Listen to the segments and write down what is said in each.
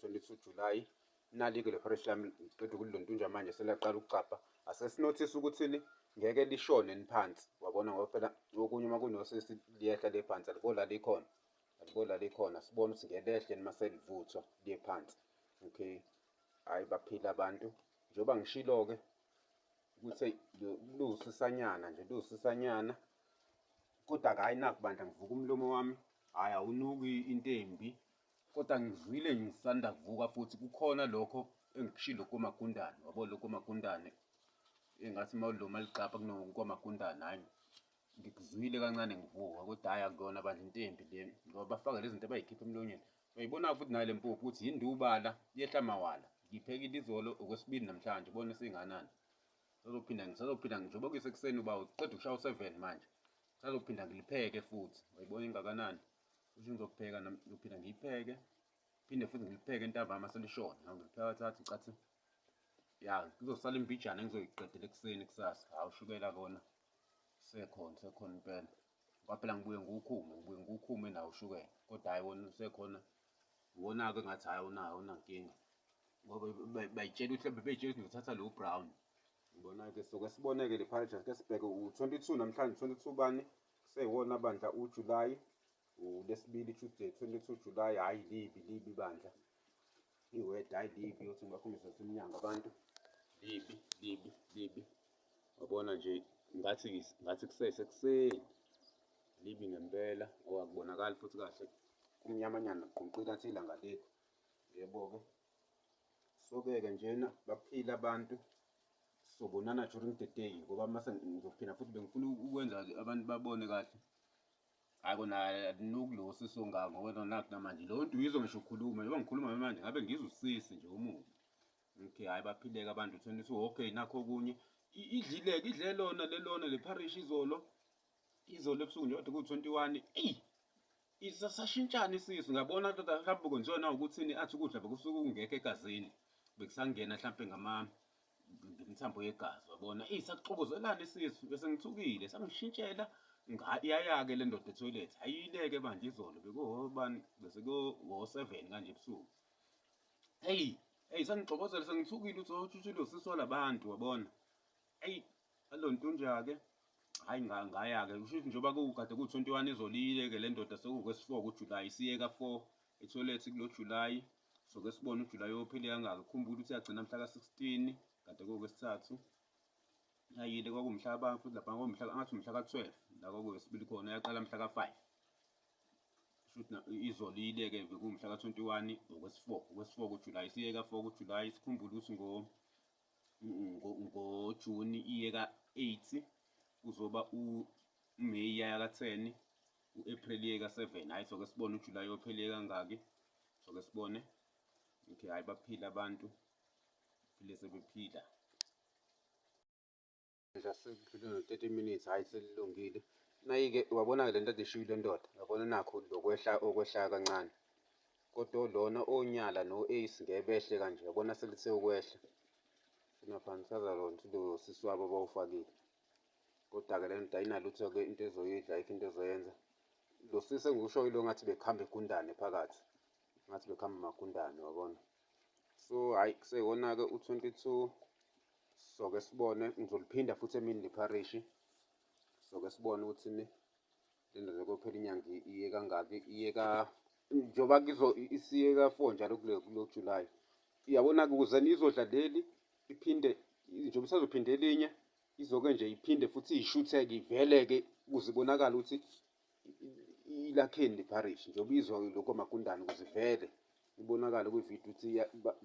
22 July. Nali-ke le pharishi lami ngiqeda ukulilontunja manje seliyaqala ukugcabha. Asesinothise ukuthini ngeke lishone niphansi wabona ngoba phela okunye uma kunosisi liyehla le phansi alibola likhona alibola likhona sibone ukuthi ngeke lehle noma selivuthwa liye phansi. Okay, hhayi baphila abantu njengoba ngishilo-ke ukuthi luwusisanyana nje luwusisanyana kodwa-ke hhayi nakhu bandla ngivuka umlomo wami hhayi awunuki into embi kodwa ngizwile ngisanda kuvuka futhi kukhona lokho engikushilo komagundane wabo lokho komagundane engathi uma uloma ligxabha kunokomagundane hhayi ngikuzwile kancane ngivuka kodwa hhayi akuyona bandla into embi le ngoba bafake lezi zinto abayikhipha emlonyeni uyayibona futhi nayo le mpuphu ukuthi yindubala yehla mawala ngiphekile izolo okwesibili namhlanje bona singanani sazophinda ngisazophinda njengoba kuyisekuseni uba uqeda ukushaya u-7 manje sazophinda ngilipheke futhi uyayibona ingakanani kusho ngizopheka ngizophinda ngiyipheke phinde futhi ngilipheke ntambama selishona ngilipheka thathi cathi ya kuzosala imbijana engizoyiqedela ekuseni kusasa hawu ushukela kona sekhona sekhona impela ngoba phela ngibuye ngiwukhume ngibuye ngiwukhume nawo ushukela kodwa hhayi wona usekhona iwona-ke engathi hhayi unayo unankinga ngoba bayitshela ukuthi mhlawumbe beyitshela ukuthi ngizothatha lo brown ngibona-ke soke sibone-ke le pharish ke sibheke u-22 namhlanje 22 bani kuseyiwona bandla uJuly ulesibili Tuesday 22 July hhayi libi libi bandla iweda hhayi libi yothi ngibakhombise nasemnyango abantu libi libi libi wabona nje ngathi ngathi kusesekuseni libi ngempela ngoba akubonakali futhi kahle kumnyamanyana kugqumqile athi ilanga likho yebo-ke so-ke-ke njena baphila abantu sobonana during the day ngoba mase ngizophinda futhi bengifuna ukwenza abantu babone kahle hayi kona alinuki lo sisi ongaka ngoba nakhu namanje lo nto uyizwa ngisho ukhuluma njengoba ngikhuluma manje ngabe ngizwa usisi nje omubi okay hayi baphileke abantu 22 okay nakho okunye idlileke idle lona lelona le parish izolo izolo ebusuku nje kade ku-21 eyi sasashintshana isisu ngabona ndoda mhlawumbe kwenziwa na ukuthini athi ukudla bekusuke kungekho egazini bekusangena mhlawumbe ngama ngemithambo yegazi wabona eyi saxokozelana isisu bese ngithukile sangishintshela iyaya-ke le ndoda ethoyilethi ayileke bandla izolo bekuhobani bese kuwo-seven kanje ebusuku eyi eyi sangixokozela sengithukile ukuthi othuthu lo sisi walabantu wabona eyi alontunja-ke hhayi ngaya-ke kusho ukuthi njengoba kukade ku-21 izolile-ke le ndoda sekukwesi-4 kuJulayi isiye ka-4 ethoyilethi kulo Julayi soke sibone uJulayi ophele kangaka khumbula ukuthi yagcina mhla ka-16 kade kuwesithathu ayile kwakuwumhla ba futhi lapha kwakuwumhla angathi umhla ka-12 la kwakuwesibili khona yaqala mhla ka-5 shuthi izolile-ke bekuwumhla ka-21 okwesi-4 okwesi-4 kuJulayi siye ka-4 kuJulayi sikhumbule ukuthi ngo ngoJuni iye ka-8 kuzoba uMay yaya ka-10 u-April iye ka-7 hhayi soke sibone uJulayi ophele kangaki soke sibone okay hhayi baphila abantu phile sebephila nje sekudlule no-30 minutes hhayi selilungile nayi-ke wabona-ke le nto ade ishiyile ndoda yabona nakho lokwehla okwehla kancane kodwa lona onyala no-ace ngeke behle kanje yabona selithe ukwehla sinaphansi chaza lona ukuthi lo sisi wabo abawufakile kodwa-ke le ndoda ayinalutho-ke into ezoyidla ayikho into ezoyenza lo sisi engikushoyo ilo ngathi bekuhamba igundane phakathi ngathi bekuhamba amagundane wabona so hhayi kuseyona-ke u-22 soke sibone ngizoliphinda futhi emini lepharishi soke sibone ukuthi ni le ndoda kophela inyanga iye kangaki iye ka njengoba kizo isiye ka-4 njalo kule kulo July iyabona-ke ukuze izodla leli iphinde njengoba isazophinda elinye izoke nje iphinde futhi iyishutheke ivele-ke ukuze ibonakale ukuthi ilakheni lepharishi njengoba izwa lokho amagundane ukuze ivele ibonakale kwividiyo ukuthi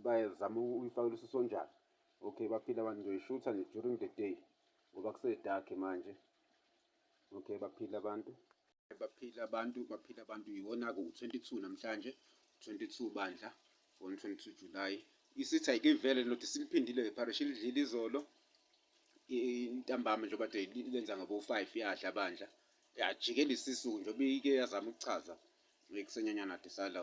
bayazama ukuyifakela usisonjani okay baphila abantu ngizoyishutha nje during the day ngoba kusedark manje okay baphila abantu baphila abantu baphila abantu iwona-ke u-22 namhlanje 22 bandla ngo-22 July isithi ayike ivele nothi siliphindile iparish ilidlile izolo intambama njengoba de lenza ngabo-5 yadla bandla yajikela isisu njengoba ike yazama ukuchaza ekusenyanyana ade sala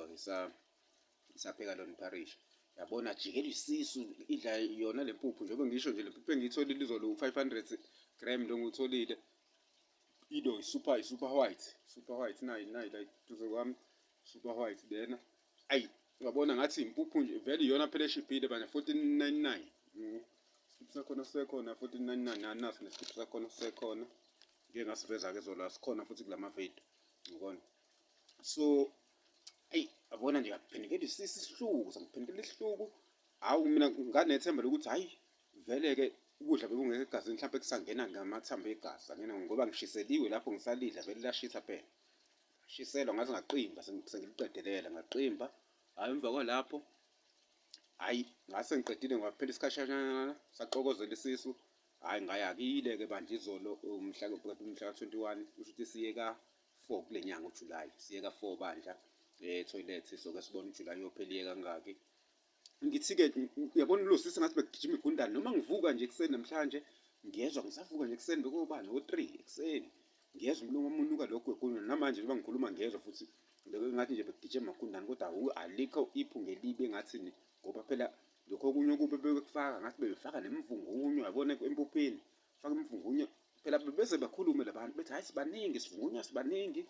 isapheka lona iparish yabona jikela isisu idla yona le mpuphu njengoba ngisho nje le mpuphu engiyitholile izolo u-500 gram lo ngiwutholile ilo super super white super white nayi nayi la duze kwami super white lena ayi Uyabona ngathi impuphu nje vele iyona phela eshibhile bana 1499. Isikiphi sakhona sisekhona 1499, naso nesikiphi sakhona sisekhona. Ngike ngasiveza-ke izolo, sikhona futhi kulama video. Ngibona. So eyi yabona nje ngaphendukela isihluku, sangiphendukela isihluku. Hawu mina nganethemba lokuthi hhayi vele-ke ukudla bekungekho egazini mhlawumpe kusangena ngamathambo egazi, angena ngoba ngishiseliwe lapho ngisalidla vele lashisa phela. Ngashiselwa ngaze ngaqimba sengiliqedelela ngaqimba. Hhayi emva kwalapho hhayi ngase ngiqedile ngoba phela isikhashanyana saxokozela isisu. Hhayi ngayakile-ke bandla izolo umhla umhla ka-21 kusho ukuthi siye ka-4 kule nyanga uJulayi, siye ka-4 bandla ethoyilethi soke sibone uJulayi uyophela iye kangaki. Ngithi-ke uyabona lo sisi ngathi bekugijima igundane noma ngivuka nje ekuseni namhlanje ngiyezwa ngisavuka nje ekuseni bekobani o-3 ekuseni ngiyezwa umlomo wami unuka lokhu kwegundane namanje njengoba ngikhuluma ngiyezwa futhi ngathi nje bekugijima amagundane kodwa alikho iphunga elibi engathi ngoba phela lokho okunye okubi bebekufaka ngathi bebefaka nemvungunyo yabona empuphini faka imvungunyo phela bebeze bakhulume labantu bethi hayi sibaningi sivungunya sibaningi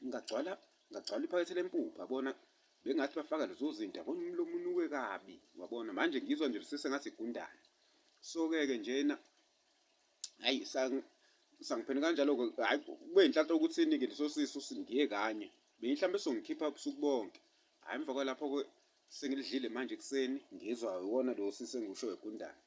ngagcwala ngagcwala iphakethe lempuphu yabona bengathi bafaka lezo zinto yabona umlomo unuke kabi wabona manje ngizwa nje lisise ngathi igundane so-ke ke njena hayi sangiphenduka kanjalo-ke hhayi kube yinhlanhla ukuthini-ke leso sisu singiye kanye bengihlawumbe songikhipha ubusuku bonke hhayi emva kwalapho-ke sengilidlile manje ekuseni ngizwa iwona lo sisi engiwusho egundane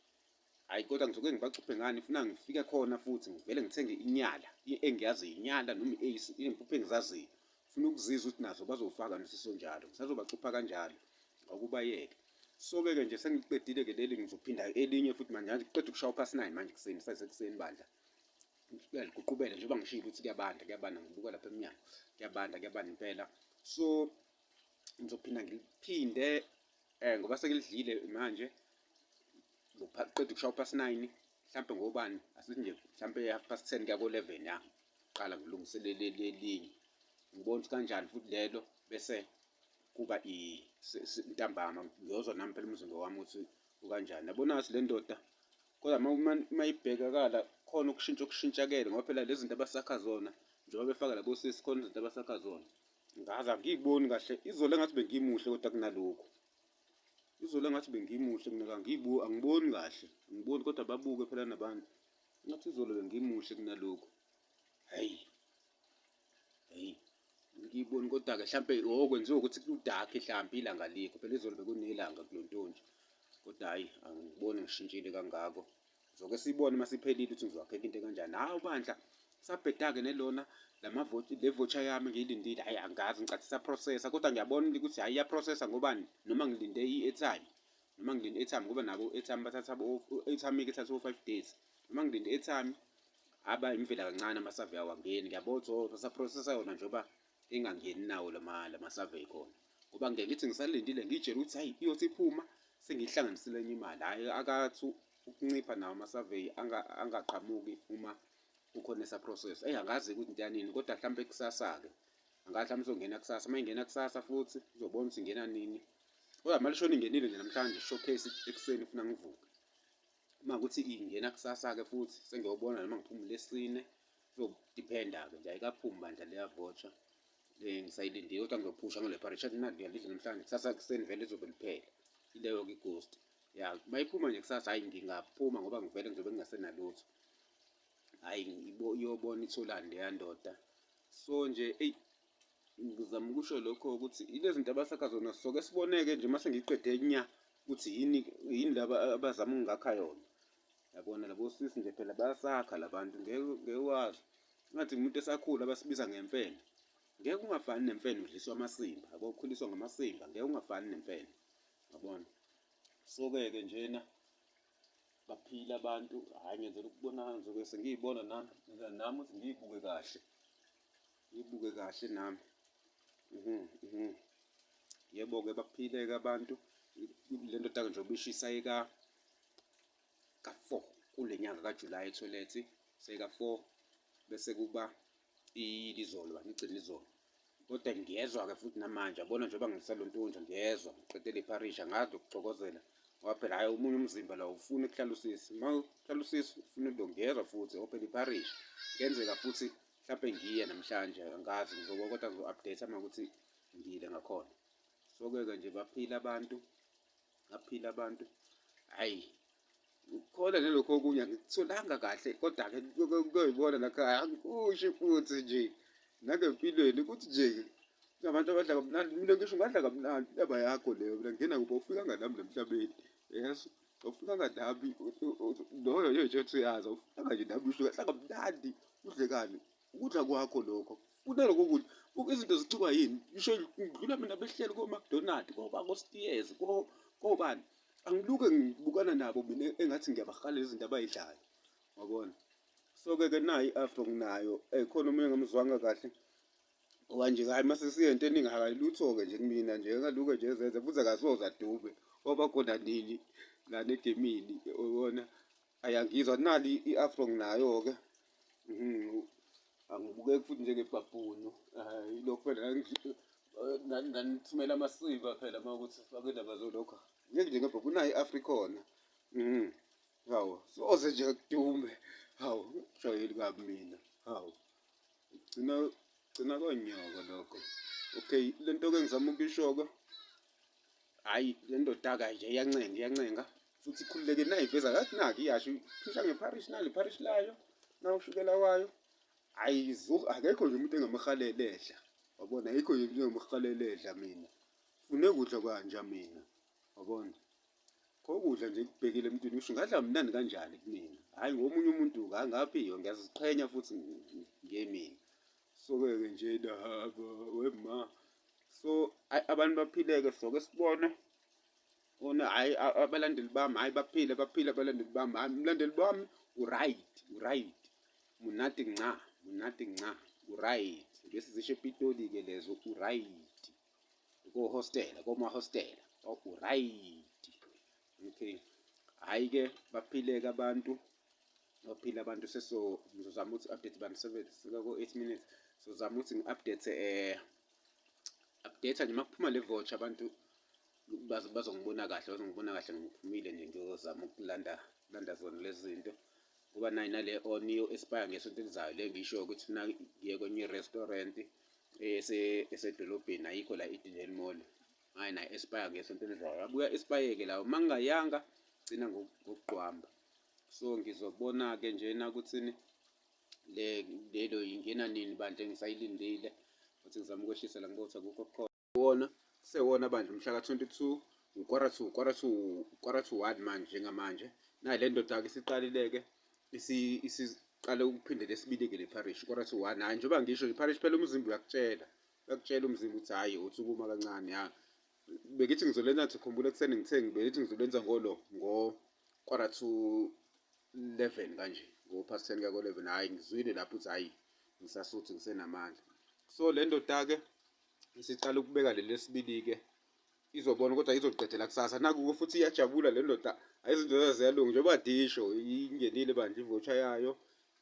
Hhayi kodwa ngizoke ngibacuphe ngani funa ngifike khona futhi ngivele ngithenge inyala engiyaziyo inyala noma i-ace iy'mpuphu engizaziyo funa ukuzizwa ukuthi nazo bazofaka nosiso njalo ngisazobacupha kanjalo ngokubayeke so-ke ke nje sengiqedile-ke leli ngizophinda elinye futhi manje manje kuqeda ukushaya u-past 9 manje kuseni sasekuseni bandla liguqubele njengoba ngishilo ukuthi kuyabanda kuyabanda ngibuka lapha emnyango kuyabanda kuyabanda impela so ngizophinda ngiliphinde ngoba sengilidlile manje qeda ukushaya u-past 9 mhlampe ngobani asithi nje mhlampe half past 10 kuya ko-11 ya qala ngilungiselele elinye ngibona ukuthi kanjani futhi lelo bese kuba ntambama ngiyozwa nami phela umzimba wami ukuthi ukanjani yabona ngathi le ndoda kodwa uma ibhekakala khona ukushintsha okushintshakele ngoba phela lezi zinto abasakha zona njengoba befaka labo sisi khona izinto abasakha zona ngaze angiyiboni kahle izolo engathi bengimuhle kodwa kunalokhu izolo engathi bengimuhle mina angiyibu angiboni kahle angiboni kodwa babuke phela nabantu ngathi izolo bengimuhle kunalokhu hayi hayi ngiyiboni kodwa-ke hlampe okwenziwa ukuthi kudark hlampe ilanga alikho phela izolo bekunelanga kulontonje kodwa hhayi angiboni ngishintshile kangako Zoke siyibone uma siphelile ukuthi ngizowakheka into ekanjani. Hawu bandla, sabheda-ke nelona lamavoti le voucher yami ngiyilindile. Hhayi angazi ngicathi isaprocessa kodwa ngiyabona ukuthi hhayi iyaprocessa ngobani noma ngilinde i-airtime noma ngilinde i-airtime ngoba nabo i-airtime bathatha i-airtime-ke ithatha o-5 days noma ngilinde i-airtime aba imvela kancane ama-survey awangeni ngiyabona ukuthi oh basaprocessa yona njengoba engangeni nawo lama-survey khona ngoba ngeke ngithi ngisalindile ngiyitshele ukuthi hayi iyothi iphuma sengiyihlanganisile enye imali hhayi akathi ukuncipha nawo ama-survey angaqhamuki uma kukhona esa-process eyi angazi ukuthi into yanini kodwa hlampe kusasa-ke angazi hlampe izongena kusasa uma ingena kusasa futhi uzobona ukuthi ingena nini kodwa mali shona ingenile nje namhlanje showcase ekuseni ufuna ngivuke uma ukuthi ingena kusasa-ke futhi sengiyobona noma ngiphumule esine kuzodiphenda-ke nje ayikaphumi bandla leya voucher ngisayilindile kodwa ngizophusha ngale parachute nali ngiyalidla namhlanje kusasa kuseni vele izobe liphela ileyo-ke i-ghost ya mayiphuma nje kusasa hhayi ngingaphuma ngoba ngivele ngizobe ngingasenalutho hhayi iyobona itholani leya ndoda so nje eyi ngizama ukusho lokho ukuthi ilezi zinto abasakha zona soke siboneke nje uma sengiqede nya ukuthi yini yini laba abazama ukungakha yona yabona labo sisi nje phela bayasakha labantu ngeke ngeke wazi ngathi umuntu esakhula abasibiza ngemfene ngeke ungafani nemfene udliswa amasimba yabo ukhuliswa ngamasimba ngeke ungafani nemfene yabona so-ke ke njena baphila abantu hhayi ngenzela ukubona ngizoke sengiyibona nami nami ukuthi ngiyibuke kahle ngiyibuke kahle nami Yebo-ke baphile-ke abantu le ndoda-ke njengoba ishisa ika ka-4 kule nyanga kaJulayi ethoyilethi seyika-4 bese kuba ilizolo bani igcina izolo kodwa ngiyezwa-ke futhi namanje yabona njengoba ngisalontunja ngiyezwa ngiqedele iparish angazi ukuxokozela ngoba phela hhayi omunye umzimba la ufuna ukuhlala usisi uma uhlala usisi ufuna into ngiyezwa futhi ophela iparish kuyenzeka futhi mhlawumpe ngiye namhlanje angazi ngizoba kodwa ngizo-update uma ukuthi ngiyile ngakhona. So-ke-ke nje baphila abantu, baphila abantu. Hhayi, khona nalokhu okunye angikutholanga kahle kodwa-ke kuyoyibona nakho angikushi futhi nje nangempilweni ukuthi nje kunabantu abadla kamnandi. Mina ngisho ungadla kamnandi indaba yakho leyo, mina ngingena kuphi awufikanga nami la emhlabeni, yes. Awufikanga nami loyo yoyitshela ukuthi uyazi awufikanga nje nami usho ungadla kamnandi udle kani. Ukudla kwakho lokho funa lokho kudla. Buka izinto zicikwa yini? Ngisho ngidlula mina behleli ko-McDonald, koba ko-Steers, kobani. Angiluke ngibukana nabo mina engathi ngiyabahalela izinto abayidlayo. Wabona? So-ke ke nayi i-afro nginayo. Khona omunye ngamzwanga kahle. Ngoba nje hayi mase siyento eningi akayilutho-ke nje kumina nje engaluke nje ezenze futhi akasoze adube. Waba khona nini lana egemini uyabona? Ayangizwa nali i-afro nginayo-ke. Angibukeki futhi njengebhabhunu. Yilokhu phela nganithumela amasiba phela uma ukuthi sifake indaba zolokhu. Ngeke njengebhabhunu nayo i-afro ikhona. Hawu, soze nje kudume. Hawu, ngijwayeli kabi mina. Hawu. Gcina gcina konyoko lokho. Okay, le nto-ke ngizama ukuyisho-ke Hhayi le ndoda-ke nje iyancenga iyancenga futhi ikhululeke nayi iveza kathi naki iyasho iphusha ngepharishi nali ipharishi layo nawu ushukela wayo. Hhayi akekho nje umuntu engamhalele edla wabona ayikho nje into engamhalele edla mina. Fune kudla kwanja mina wabona. Kokudla nje kubhekile emntwini usho ngadla mnandi kanjani kumina. Hhayi ngomunye umuntu ngangaphiwa ngiyaziqhenya futhi ngemina. So-ke nje nabo wema. So ayi abantu baphileke soke sibone ona hhayi abalandeli bami hhayi baphile baphile abalandeli bami hhayi umlandeli wami u-right u-right munati nca munati nca u-right lesi zisho epitoli-ke lezo u-right kohostela komahostela u-right okay hhayi-ke baphileke abantu baphile abantu seso ngizozama ukuthi update bani seka ko-8 minutes sozama ukuthi ngi-update update nje makuphuma le voucher abantu bazongibona kahle bazongibona kahle ngiphumile nje ngiyozama ukulanda landa zona lezi zinto kuba nayi nale on iyo expire ngesonto elizayo le ngisho ukuthi funa ngiye kwenye i-restaurant esedolobheni ayikho la e-Eden Mall hayi nayo expire ngesonto elizayo abuya expire-ke lawo uma ngingayanga gcina ngokugqwamba so ngizobona-ke njena ukuthini le lelo ingena nini bandla engisayilindile futhi ngizama ukwehlisa la ngibotha kukho khona wona sewona bandla umhla ka-22 quarter to quarter to quarter to one manje njengamanje nayi le ndoda-ke isiqalile-ke isiqale ukuphinde lesibili-ke le parish quarter to one hhayi njengoba ngisho nje parish phela umzimba uyakutshela uyakutshela umzimba ukuthi hhayi uthi ukuma kancane ya bekithi ngizolenza thi khumbula ekuseni ngithe ngibekithi ngizolenza ngolo ngo quarter to 11 kanje ngo past 10 kako 11 hhayi ngizwile lapho ukuthi hhayi ngisasuthi ngisenamandla so le ndoda-ke isiqala ukubeka leli lesibili-ke izobona kodwa izoqedela kusasa naku futhi iyajabula le ndoda ayizinto zayo ziyalunga njengoba disho ingenile bandla ivoucher yayo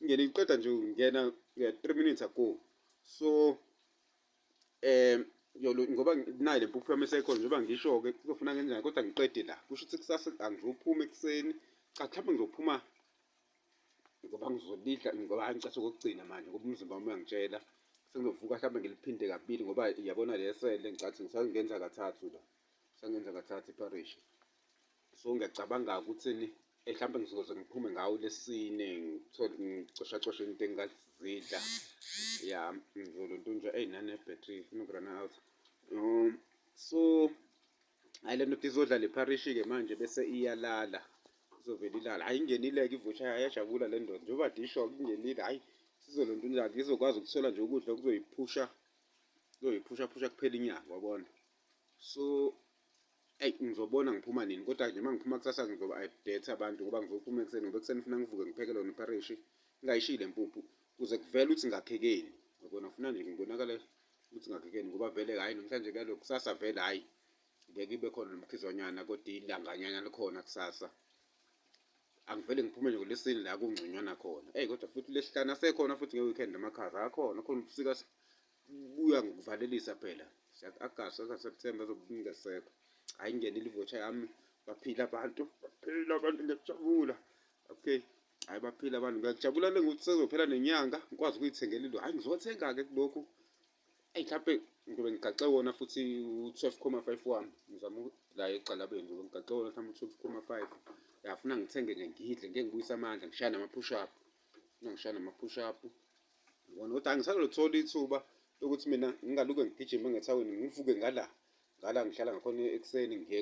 ingene iqeda nje ungena 3 minutes ago so yolo ngoba nayi le mpuphu yami esekhona njengoba ngisho-ke kuzofuna ngenjani kodwa ngiqede la kusho ukuthi kusasa angizophuma ekuseni cha mhlawumbe ngizophuma ngoba ngizolidla ngoba ngicatha okokugcina manje ngoba umzimba wami uyangitshela sengizovuka mhlawumbe ngiliphinde kabili ngoba yabona le sele ngicathi ngisangenza kathathu la sangenza kathathu iparishi so ngiyacabanga ukuthini mhlawumbe ngizoze ngiphume ngawo lesine ngithole ngicoshacoshe into engingazidla ya ngizolontunja eyi nane-battery ifuna ukurana out so hhayi le ndoda izodla le pharishi-ke manje bese iyalala izovele ilala hhayi ingenile-ke ivusha yajabula le ndoda njengoba disho ingenile hhayi sizolontunja izokwazi ukuthola nje ukudla okuzoyiphusha kuzoyiphusha phusha kuphela inyanga wabona so Eyi ngizobona ngiphuma nini kodwa nje uma ngiphuma kusasa ngizoba update abantu ngoba ngizophuma ekuseni ngoba ekuseni funa ngivuke ngipheke lona ipharishi ngingayishiyi le mpuphu kuze kuvele ukuthi ngakhekeni yabona funa nje ngibonakale ukuthi ngakhekeni ngoba vele hhayi namhlanje kuyalo kusasa vele hhayi ngeke ibe khona nomkhizwanyana kodwa ilanganyana likhona kusasa angivele ngiphume nje ngolwesine la kungconywana khona eyi kodwa futhi lesihlanu asekhona futhi nge-weekend amakhaza akhona khona ubusika buya ngokuvalelisa phela August September azobe kungasekho hhayi ingenile ivoucher yami baphila abantu baphila abantu ngiyajabula okay hhayi baphila abantu ngiyajabula le ngokuthi sezophela nenyanga ngikwazi ukuyithengela into hhayi ngizothenga-ke kulokhu eyi mhlampe Ngizobe ngigaxe wona futhi u-12,5 wami, ngizama la egxalabeni ngizobe ngigaxe wona mhlawumbe u-12,5. Ya, funa ngithenge nje ngidle, ngike ngibuyise amandla, ngishaye nama-push up, funa ngishaye nama-push up. Yabona, kodwa angisalolithola ithuba lokuthi mina ngingaluke ngigijime ngethawini, ngivuke ngala ngala ngihlala ngakhona ekuseni, ngiye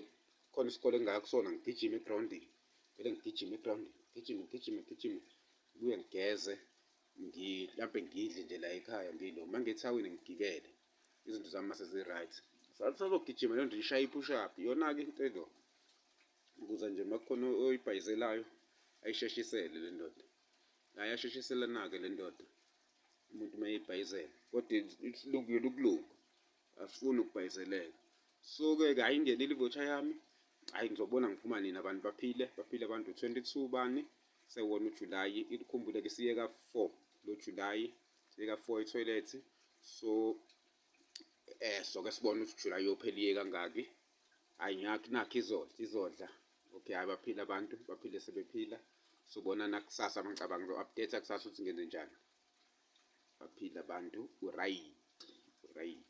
khona isikole engingaya kusona, ngigijime egrawundini, vele ngigijime egrawundini, ngigijime ngigijime ngigijime, ngibuye ngigeze, mhlampe ngidle nje la ekhaya ngilo, uma ngiye ethawini ngigibele, izinto zami mase zi-right. Sazogijima leyo nto, ishaye i-push up, iyona-ke into elo, ukuze nje uma kukhona oyibhayizelayo ayisheshisele le ndoda. Ayasheshiselana-ke le ndoda umuntu uma eyibhayizela, kodwa ilungile ukulunga, asifuni ukubhayizeleka. So-ke ke hhayi, ingenile i-voucher yami, hhayi, ngizobona ngiphuma nini. Abantu baphile, baphile abantu. 22 bani sewona uJulayi, ikhumbule-ke siye ka-4 lo Julayi, siye ka-4 ethoyilethi. So soke sibone ukuthi uJulayi uyophela iye kangaki. Hhayi, ngakho nakho izodla izodla. Okay, hhayi, baphile abantu, baphile sebephila. Sobonana kusasa, mangicabanga ngizo-update kusasa ukuthi ngenze njani. Baphile abantu, right, right.